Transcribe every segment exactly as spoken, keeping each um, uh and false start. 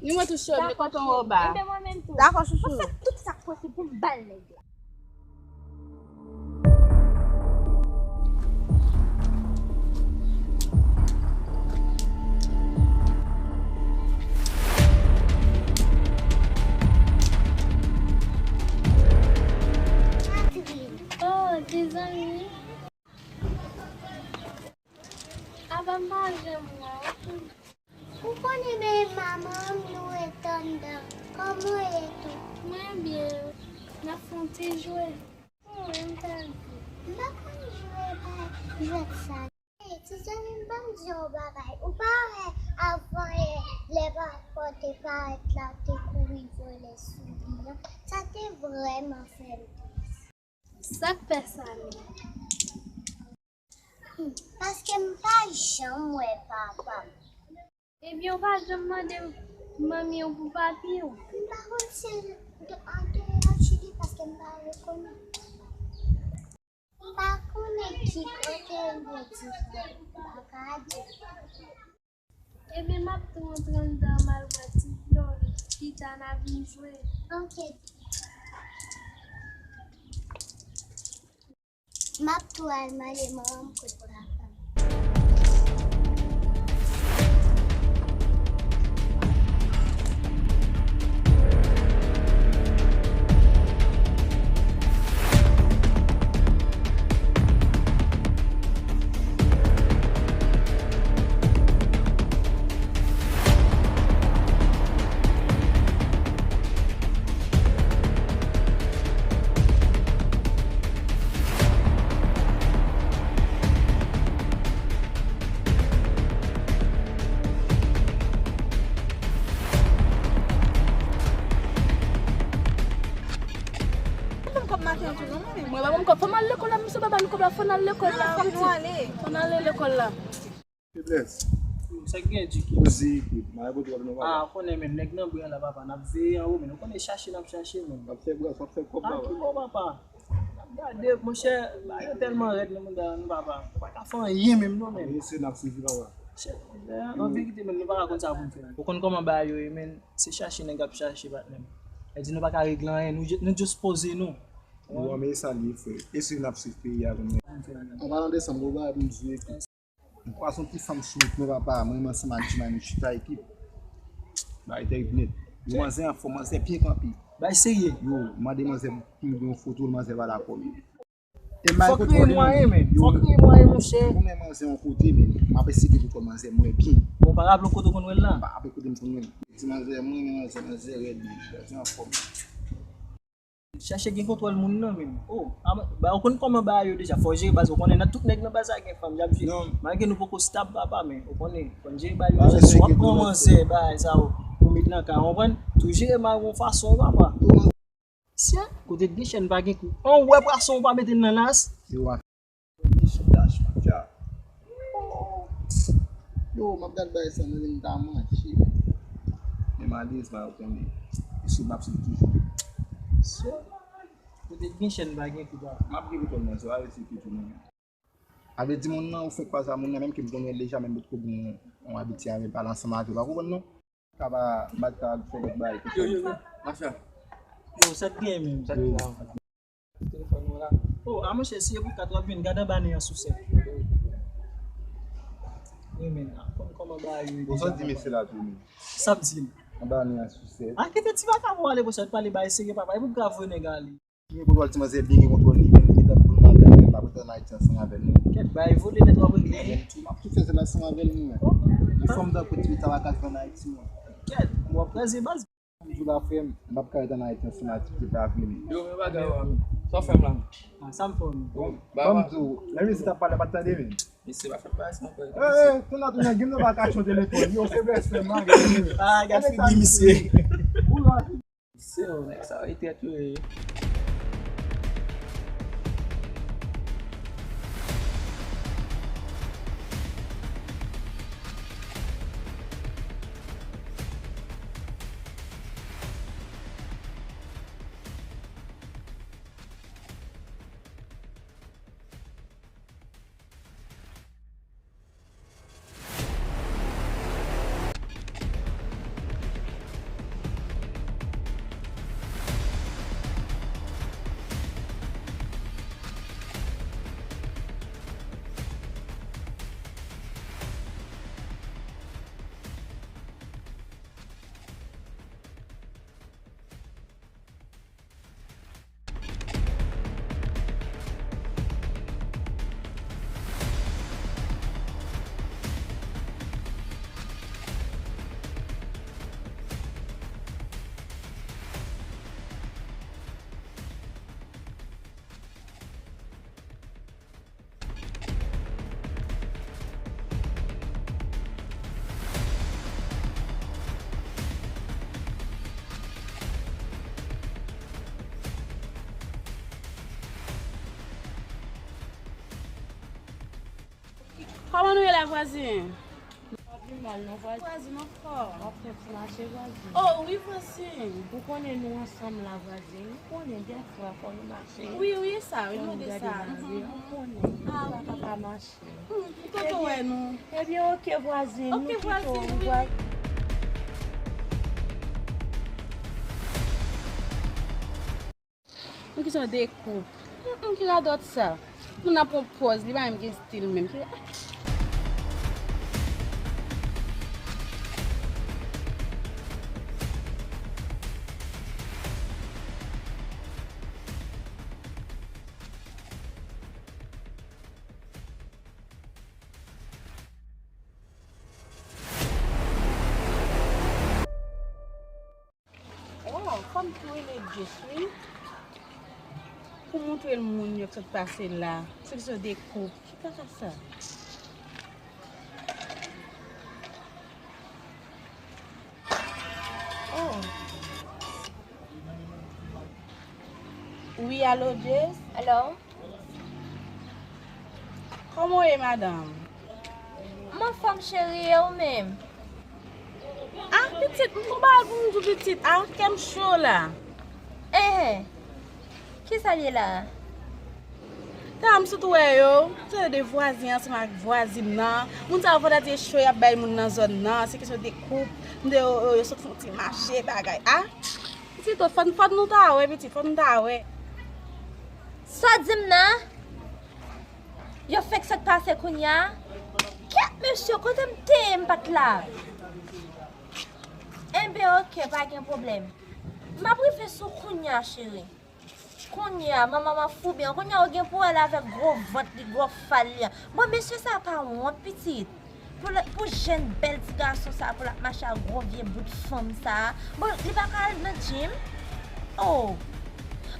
Li mwen tou cheri, m kontan wè w ba. Enben mwen menm tou. Dakò, chouchou. Mwen fè tout sa k posib pou m ba l nèg la. Oh, dezanmi. Apa m pa janm wè w. Ou konnen men manman m nou ret anndan. Kòman w ye tou? Mwen byen. N ap fè yon ti jwèt. Mwen m pral jwe. M pa konn jwe pa jwèt sa. Ey, ti zanmi m, ban m di w yon bagay. Ou pa wè avan yè, lè papa w te parèt la, w te kouri vòlè sou li an? Sa te vrèman fè m tris. Sa k fè sa menm? Hmm, paske m pa janm wè papa m. Ebyen, ou pa janm mande manmi w pou papi w? M pa konn si l andeyò Chili paske m pa rekonèt. M pa konnen ki kote l rete, m pa ka di. Ebyen, m ap tou antre anndan m al bwè ti dlo, pita n a vin jwe. Ok. M ap tou al mande manman m kot papa m. Mwen pa ban m kòb maten an tou non, mwen menm. Mwen pa ban m kòb. Fò m al lekòl la, misye pa ba nou kòb la, fò n al lekòl la. Non, fòk nou ale. Fò n ale lekòl la. Feblès. Sa k gen, Djiki? Poze ekip. Mare kote w ap nan papa. Ah, konnen menm, nèg nan bri an la, papa. N ap veye anwo, men nou konnen chache, n ap chache, menm. W ap fè bras, w ap fè kòb, papa. Ah, ki bò, papa? N ap gade, monchè, bagay yo tèlman rèd nan mouda nou, papa. Nou pa ka fè anyen menm, non, menm. Mesye, n ap sezi, papa. Chè, an verite, menm, nou pa ka konn sa pou n fè. Ou konn kòman bagay yo ye, menm? Se chache nèg ap chache, patnè m. Sa di nou pa ka regle anyen, nou, nou just poze nou. Yo, men sa li ye, frè. Eseye n ap swiv peyi a kounye a. An palan de sa, m gon bagay pou m di w epi. M kwaz yon ti fanm sou wout mwen, papa. Mwen menm ansanm ak Jimay, nou chita ekip. Bagay tèrib nèt. Yo, manzè anfòm, manzè byen kanpe. Bagay serye. Yo, mande manzè pou m gen yon foto l, manzè pa dakò menm. Fòk kreye mwayen, men. Fòk kreye mwayen, monchè. Ou konnen manzè yon kote, men m ap eseye pou kò manzè mwen byen. Bon, pa raple w kote w konn wè l la? M pa raple kote m konn wè l. Di manzè mwen, men manzè, manzè rèd, men. Manzè anfòm. Chache gen kontwòl moun nan, men. Oh, a, ba, ou konn kòman bagay yo deja. Fò w jere baz, ou konnen nan tout nèg nan baz la gen fanm, y ap jere. Malgre nou poko stab, papa, men, ou konnen, fò n jere bagay yo. W ap pran manzè, bagay sa yo, pou met nan kay, ou konprann? Tou jere bagay yon fason, papa. Sye, kote t gen chèn pa gen kou. An wè pwason ou pa mete l nan nas. Yo, a. Yo, m ap gad bagay sa, mwen menm ta manje. Men malèrezman, yo konnen. E sou m ap swiv toujou. Sye, kote t gen chèn pa gen kou, papa. M ap gen kontwòl nan zò a, yo se ki tou nan. A vle di moun nan, ou fenk kwaze a moun nan, menm ke m konnen l deja, men m potko gen yon, yon abitye avè l, pale ansanm avè l, ou pa konprann non? Ka pa, m pa t ka fè lòt bagay. Yo, yo, yo, macha. Yo, sa k gen menm, sa k gen? Telefòn mwen la. Oh, a monchè, si e pou kat w ap jwenn, gad anba nen an sou sèt. Wi, men, a, kòm, kòman bagay yo ye deja, papa? Bon, sa di mesye la tou, men. Sa m di l? Anba nen an sou sèt. A, kite ti vakabon ale, monchè, pale bagay serye, papa. E pou grav vre nèg ale. Gen kontwòl ti manzè byen gen kontwòl li, men li gentan pou l madanm, men l pa prete ann Ayiti ansanm avè l, non. Kèt, bay vole nèt w ap regle. Mwen menm tou, m ap tou fè sèl ansanm avè l, mwen menm. Li fè m tankou ti tabakaz ann Ayiti, mwen. Kèt, w ap kraze baz. M di w la, frè m, m p ap ka ret ann Ayiti ansanm ak ti pitit la vre, men. Yo, men bagay yo, sa w fè m la? Ah, sa m fè w, men. Bon, ban m di w, lè misye t ap pale, m pa t tande, men. Mesye, pa fè m bagay sa ankò. Eh, tounen, tounen, gim nan pa ka chante telefòn. Yo, feblès, frè m, bagay. Ah, gad figi misye. Ou la. Se yo, nèg sa yo e trèt yo ye. Kòman nou ye la, vwazin? Nou pa pi mal, non, vwazin? Vwazin, anfòm. W ap fè ti mache, vwazin? O, wi, vwazin. Ou konnen nou ansanm la, vwazin. Ou konnen dèfwa fò nou mache. Wi, wi, sa, wi, nou de sa. Fò nou gade lari a, ou konnen. A, wi. Nou pa ka pa mache. Hmm, m kontan wè nou. Ebyen, oke, vwazin, nou kite w, vwazin. Men kisa de koup. Mm, mm, ki radòt sa. Moun ap pran pòz, li pa menm gen stil menm. Ki ra- Oh, fò m tou rele Jess, wi. Pou montre l moun yo k sot pase la. Se kesyon de koup. Ki kaka sa? Oh. Wi, alo, Jess? Alo? Kòman w ye, madanm? M anfòm, cheri, e ou menm? Ah, pitit, m gon bagay pou m di w, pitit. Ah, kè m cho la. Enhen. Kisa l ye la a? Ta, m sot wè yo. M sot de vwazin ansanm ak vwazin nan. Moun sa yo vandredi e cho y ap bay moun nan zòn nan. Se kesyon de koup. M de yo, yo, yo sot fè yon ti mache, bagay. Ah, pitit, fò, fò nou ta wè, pitit, fò nou ta wè. Sa w di m nan? Yo fenk sot pase kounye a. Kèt mesye, kote m te ye m pa t la? Enben, oke, pa gen pwoblèm. M ap rive sou kounye a, cheri. Kounye a, manman m ap foube an. Kounye a, ou gen pou wè l avèk gwo vant li, gwo fal li an. Bon, mesye sa a pa wont, pitit. Pou l, pou jèn bèl ti gason sa a, pou l ap mache ak gwo vye bout fanm sa a. Bon, li pa ka al nan gym? Oh!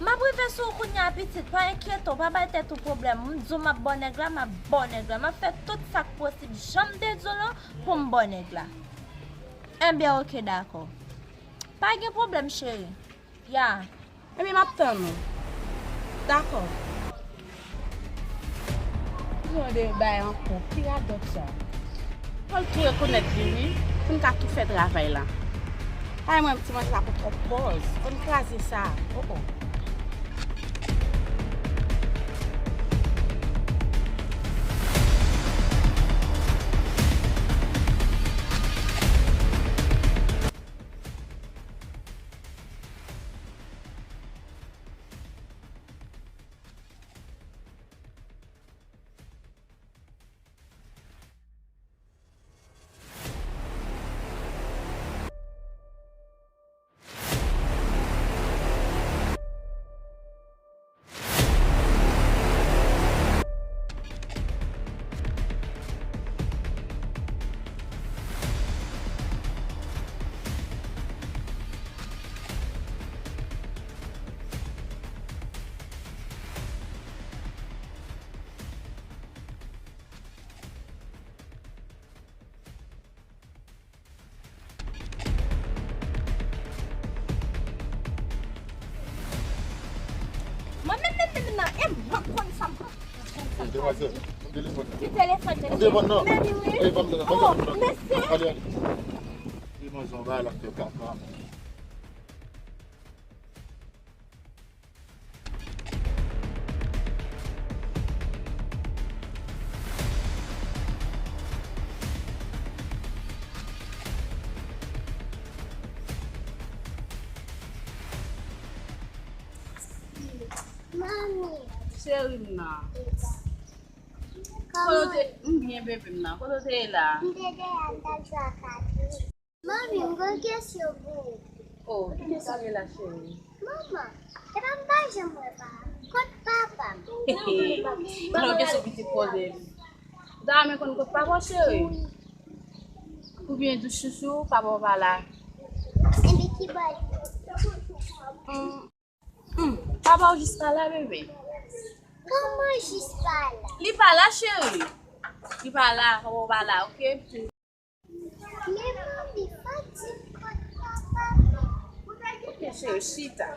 M ap rive sou ou kounye a, pitit. Pa enkyete w, pa bay tèt ou pwoblèm. M di w m ap ba w nèg la, m ap ba w nèg la. M ap fè tout sa k posib, jan m te di w lan, pou m ba w nèg la. Enben, oke, dakò. Pa gen pwoblèm, cheri. Ya. Ebyen, m ap tann ou. Dakò. Ou gen de bay ankò. Ki radòt sa? Fò l tou rekonèt li, wi. Pou n ka tou fè travay la. Ay, mwen, ti manje la pou twòp pòz. Fò n kraze sa. Oh, oh. Mwen menm, menm, menm nan, e mwen konn sa m konn. Demwazèl, telefòn nan. Ki telefòn, mesye? Telefòn nan. Men li wi. Oh, mesye. Ale, ale. Li manje yon bagay la fè kaka. Mami. Cheri m nan. Kote w te, m byen bebe m nan. Kote w te ye la? M te deyò, m t al jwe ak Adri. Manmi, m gon kesyon pou ou. Oh, ki kesyon w gen la, cheri? Manman, epa m pa janm wè papa m. Kot papa m? Gon kesyon pitit poze li. Ou ta renmen konn kot papa w, cheri? Wi. Oubyen di chouchou, papa w pa la? Ebyen ki bò l ye? Hmm. Hmm, papa w jis pa la, bebe. Kòman jis pa la? Li pa la, cheri. Li pa la, papa w pa la, oke? Men manmi, fò di m kot papa m. Oke, cheri, chita.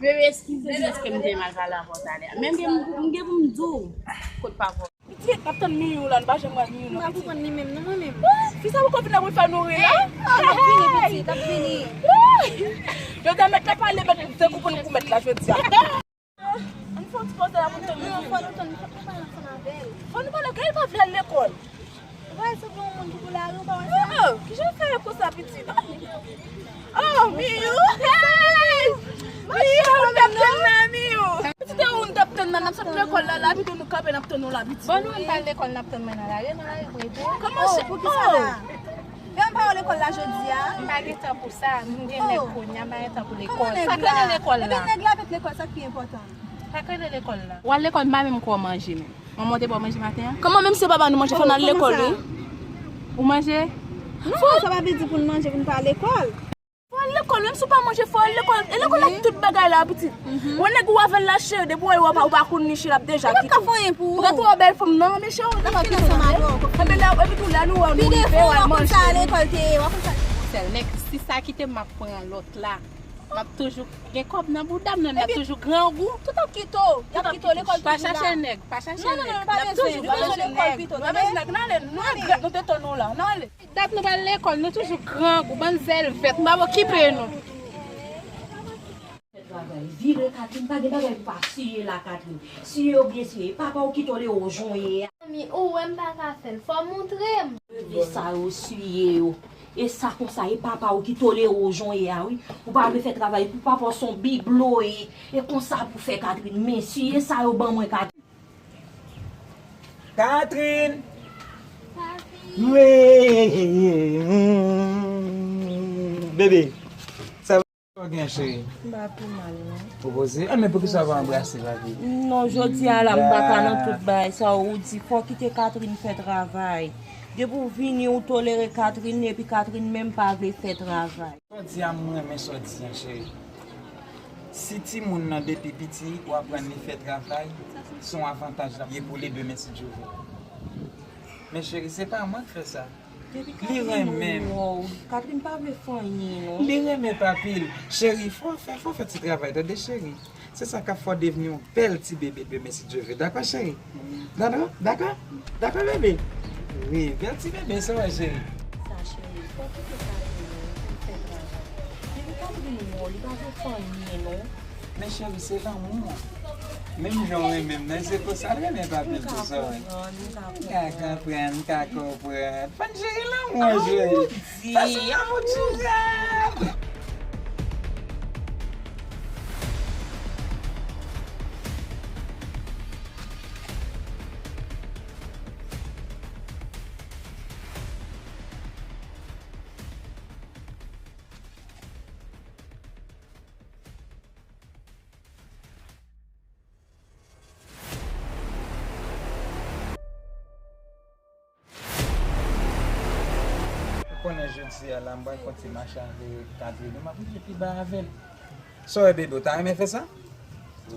Bebe, eskize m, èske m te mal pale avè w talè a? Men m gen, m gen pou m di w. Kot pa vre. Pitit, n ap tann Miyou la, nou pa janm wè Miyou non, pitit. M pa konprann li menm non, mwen menm. Fi sa poko vin ap fè nou ri la. Ah, l ap vini, pitit, l ap vini. Jodi a mèt la pale, mèt dekoupon pou mèt la jodi a. Ann fè yon ti poze la pou n tann li. Non, fò nou tann, fò nou pale ansanm avè l. Fò nou pale, gade l pa vle al lekòl. Ou pa wè l sanble yon moun ki pou lari, ou pa wè sa? Oh, kijan l fè yo konsa, pitit? Oh, Miyou! Hey! Miyou, ou t ap tann nan, Miyou! Pitit, e ou n t ap tann nan, n ap sot lekòl la, la, pito nou kanpe, n ap tann ou la, pitit. Bon, nou menm pa al lekòl, n ap tann mwen nan lari, nan lari pou ede. Kòman se? Oh, poukisa la? Lè m pa al lekòl la jodi a. M pa gen tan pou sa, m gen nèg kounye a, m pa gen tan pou lekòl. Sa k rele lekòl la? Ebyen nèg la avèk lekòl, sa k pi enpòtan. Sa k rele lekòl la? W al lekòl, m pa menm kwè w manje menm. Manman w te ba w manje maten an? Kòman menm si yo pa ba nou manje, fò n al lekòl, wi. Ou manje? Non, sa pa vle di pou n manje, pou n pa al lekòl. Fò al lekòl, menm si w pa manje, fò al lekòl. E lekòl la tout bagay la, pitit. Ou wè nèg ou avè l la, cheri, depi w wè ou pa, ou pa konn li, cheri, l ap deja kite w. Li p ap ka fè anyen pou ou. Ou ka twò bèl fanm nan, men cheri, ou deja kite w. Enben la, epi tou la, nou wè nou rive, w al manje. Pi devan, w a konn sa lekòl te ye, w a konn sa. Sèl nèg, si sa kite m, m ap pran lòt la. M ap toujou gen kòb nan bouda m, nan, m ap toujou grangou. Tout ap kite w, y ap kite w, lekòl toujou la. Pa chache nèg, pa chache nèg. Non, non, non, nou pa bezwen, nou pa bezwen lekòl pito, tande? Nou pa bezwen nèg, n ale, nou regrèt nou te tann ou la, n ale. Dat nou pa al lekòl, nou toujou grangou, bann zèl vèt, nou pa okipe nou. Fè travay, vire Catherine, pa gen bagay pou pa siye la Catherine. Siye yo byen siye, e papa w ki tolere w jan w ye a. Manmi, ou wè m pa ka fè l, fò w montre m. Leve sa yo siye yo. E sa konsa, e papa w ki tolere w jan w ye a wi. Ou pa vle fè travay pou papa w se yon biblo ye. E konsa pou fè Catherine, men siye sa yo ban mwen Catherine. Catherine! Papi! Bebe, sa va? Sa w gen, cheri? M pa pi mal, non. Ou poze? Ah, men poukisa w pa anbrase, papi? Non, jodi a la, m pa ka nan tout bagay sa ou di. Fò w kite Catherine fè travay. Depi w vini, ou tolere Catherine, epi Catherine menm pa vle fè travay. Sa w di a, m renmen sa w di a, cheri. Si timoun nan depi piti, ou aprann li fè travay, se yon avantaj l ap ye pou li demen si Dye vle. Men cheri, se pa mwen k fè sa. Li renmen m. Catherine pa vle fè anyen, non. Li renmen papi l. Cheri, fò w fè, fò w fè ti travay, tande, cheri. Se sa k ap fè w devni yon bèl ti bebe demen si Dye vle. Dakò, cheri? Dakò? Dakò? Dakò, bebe? Wi, bèl ti bebe, sa w wè, cheri? Sa, cheri, fò w kite Catherine fè travay. Li pa vle wè w, li pa vle fè anyen, non. Men cheri, se lanmou. Menm jan w renmen m nan, se konsa l renmen papi l tou, sa w wè. M ka konprann, m ka konprann. Fò n jere lanmou an, cheri. Sa se yon lanmou dirab. Ou konnen jodi a la, m pral fè yon ti mache avèk Catherine, m ap rive pi ba avè l. Sa w wè, bebe, w ta renmen fè sa?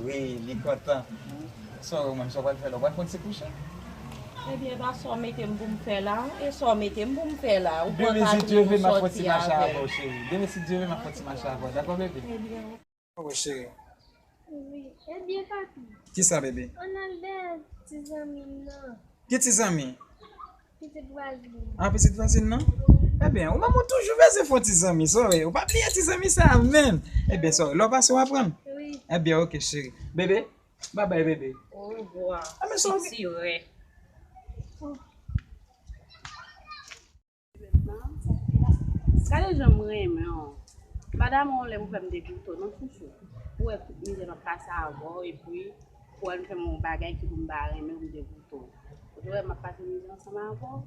Wi, li kontan. Sa w wè, ou menm, sa w pral fè la? W pral fè yon ti kouche? Ebyen, e pa sa w mete m pou m fè la, e sa w mete m pou m fè la. Ou pran Catherine, ou sòti avè l. Demen, si Dye vle, m ap fè yon ti mache avè w, cheri. Demen, si Dye vle, m ap fè yon ti mache avè w. Dakò, bebe? Ebyen, Wi, cheri. Wi, ebyen, papi. Kisa, bebe? Ann al dèyè ti zanmi m nan. Ki ti zanmi? Pitit vwazin nan. Ah, pitit vwazin nan? Ebyen, ou menm ou toujou bezwen fè yon ti zanmi, sòre. Ou pa bliye ti zanmi sa a menm. Ebyen, sòre, lè w pase w aprann. Wi. Ebyen, oke, cheri. Bebe, babay, bebe. Orevwa. Ah, men sòre. Sitirè. Gade jan m renmen w. M pa damou lè pou fè m degoute w non, chouchou. Ou wè tout mizè m ap pase avè w, epi pou wè m fè m yon bagay ki pou m pa renmen w, m degoute w. Ou te wè m ap pase mizè ansanm avè w,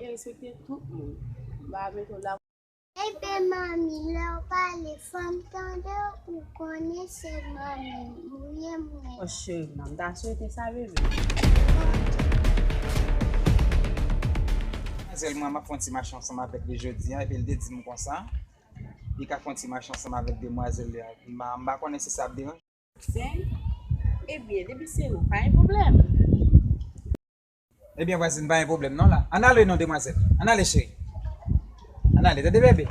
e respekte tout moun. M pa mete w la. Bebe, manmi, lè w pale, fò m tande w, ou konnen se manmi m, ou ye mwen. Oh, cheri, m ta swete sa, bebe. Demwazèl mwen, m ap fè yon ti mache ansanm avèk li jodi a, epi l te di m konsa, li ka fè yon ti mache ansanm avèk demwazèl li a. M pa, m pa konnen si sa ap deranje. Sen, ebyen, depi se ou, pa gen pwoblèm. Ebyen, vwazin, pa gen pwoblèm non la. Ann ale non, demwazèl. Ann ale, cheri. Ann ale, tande, bebe.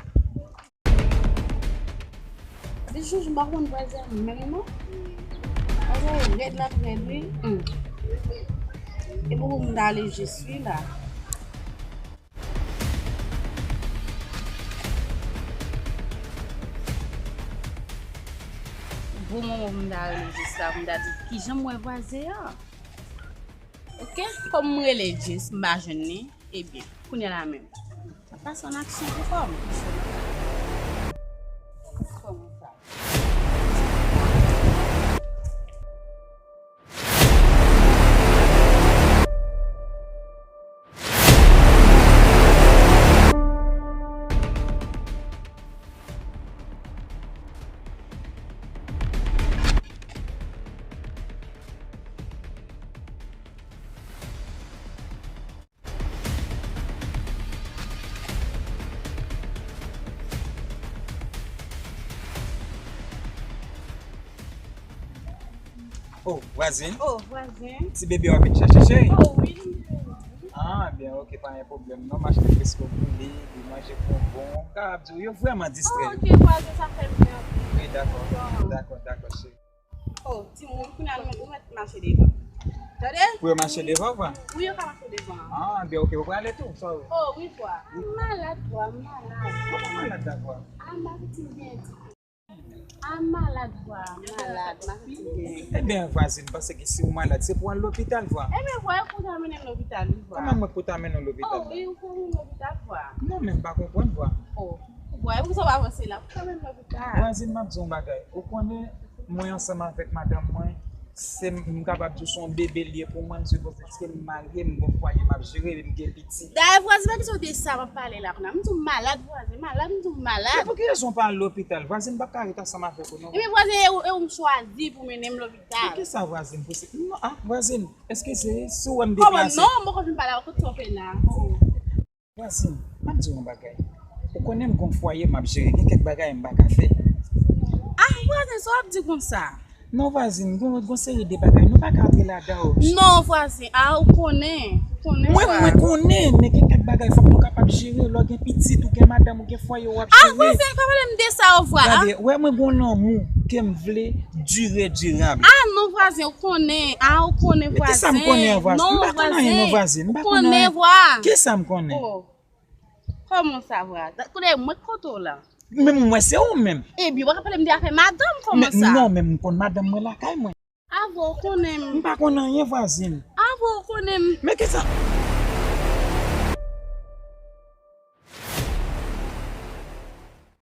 Di Joujou, m pa konn vwazin menm non. Vwazin rèd la, rèd, wi. Hmm. E pou moun ta ale jis wi la. Bon moman pou m ta rele Jis la, pou m ta di, "Kijan m wè vwazen an?" Oke, kòm m rele Jis, m pa jwenn li, ebyen, kounye a la menm, m ap pase an aksyon pou kò m. Kòman sa? Oh, vwazin. Oh, vwazen. Ti bebe w ap vin chèche, cheri? Oh, wi. Ah, byen, oke, pa gen pwoblèm non. M achte Fresco pou li, li manje bonbon. M kapab di w, yo vrèman distrè. Oh, oke, vwazen, sa fè m byen anpil. Wi, dakò. Dakò, dakò, cheri. Oh, timoun, kounye a nou mèt, nou mèt mache devan. Tande? Pou yo mache devan, vwa? Wi, yo ka mache devan. Ah, byen, oke, ou prale tou, sa w? Oh, wi, vwa. M malad, vwa, m malad. Kòman malad la, vwa? Ah, m pa santi m byen ditou. Ah, m malad, vwa, m malad, m pa santi m byen. Ebyen, vwazin, m panse ke si w malad, se pou w al lopital, vwa. Ebyen, vwa, e pou ta mennen m lopital, wi, vwa. Kòman mwen pou ta mennen w lopital? Oh, wi, ou pou mennen m lopital, vwa. Non, men m pa konprann, vwa. Oh, vwa, e pou sa w avanse la, pou ta mennen m lopital. Vwazin, m ap di w yon bagay. Ou konnen, mwen ansanm avèk madanm mwen, se m, m kapab di w se yon bebe l ye pou mwen, m sipoze, paske m marye, m gon fwaye m ap jere, m gen pitit. Dayè, vwazin, pa bezwen de sa w ap pale la, kounye a. M di w malad, vwazin, malad, m di w malad. Se pou ki rezon w pa al lopital? Vwazin, m p ap ka ret ansanm avèk ou, non. Ebyen, vwazin, e ou, e ou m chwazi pou mennen m lopital. Poukisa vwazin, pou se, non, ah, vwazin, eskize, si w wè m deplase. Oh, non, m poko fin pale avè w, kote w pena. Vwazin, m ap di w yon bagay. Ou konnen m gon fwaye m ap jere, gen kèk bagay m pa ka fè. Ah, vwazin, sa w ap di konsa? Non, vwazin, gon, gon seri de bagay, nou pa ka antre ladan yo. Non, vwazin, ah, ou konnen, ou konnen, vwa. Mwen, mwen konnen, men gen kèk bagay fòk nou kapab jere, lè w gen pitit, ou gen madanm, ou gen fwaye, w ap jere. Ah, vwazin, pa pale m de sa yo, vwa. Gade, wè mwen gon lanmou ke m vle dire dirab. Ah, non, vwazen, ou konnen. Ah, ou konnen, vwazen. Men kisa m konnen an, vwazen? Non, m pa konn anyen, non, vwazen. M pa konn anyen. Ou konnen, vwa. Kisa m konnen? Oh. Kòman sa, vwa? Kote mwen kote w la? Men mwen se ou menm. Ebyen, w ap pale m de afè madanm, kòman sa? Non, men m konn madanm mwen lakay mwen. Ah, vwa, ou konnen m. M pa konn anyen, vwazen. Ah, vwa, ou konnen m. Men kisa?